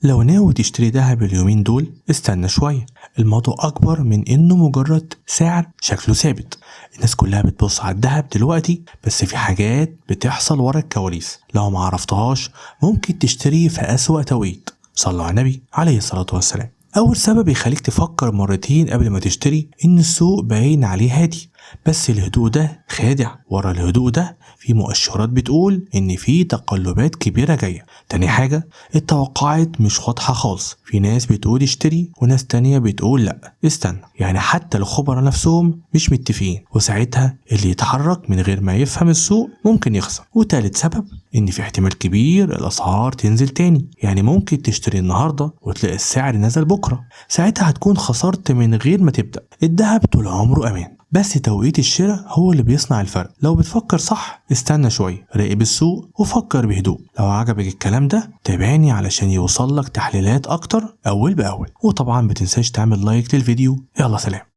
لو ناوي تشتري دهب اليومين دول استنى شوية، الموضوع أكبر من إنه مجرد سعر شكله ثابت. الناس كلها بتبص على الدهب دلوقتي، بس في حاجات بتحصل ورا الكواليس لو ما عرفتهاش ممكن تشتري في أسوأ توقيت. صلوا على النبي عليه الصلاة والسلام. أول سبب يخليك تفكر مرتين قبل ما تشتري إن السوق باين عليه هادي، بس الهدوء ده خادع. ورا الهدوء ده في مؤشرات بتقول إن في تقلبات كبيرة جاية. تاني حاجة، التوقعات مش واضحة خالص، في ناس بتقول اشتري وناس تانية بتقول لأ استنى، يعني حتى الخبراء نفسهم مش متفقين، وساعتها اللي يتحرك من غير ما يفهم السوق ممكن يخسر. وتالت سبب إن في احتمال كبير الأسعار تنزل تاني، يعني ممكن تشتري النهاردة وتلاقي السعر نزل بكرة، ساعتها هتكون خسرت من غير ما تبدأ. الذهب طول عمره أمان، بس توقيت الشراء هو اللي بيصنع الفرق. لو بتفكر صح استنى شوية، راقب السوق وفكر بهدوء. لو عجبك الكلام ده تابعني علشان يوصلك تحليلات أكتر أول بأول، وطبعا متنساش تعمل لايك للفيديو. يلا سلام.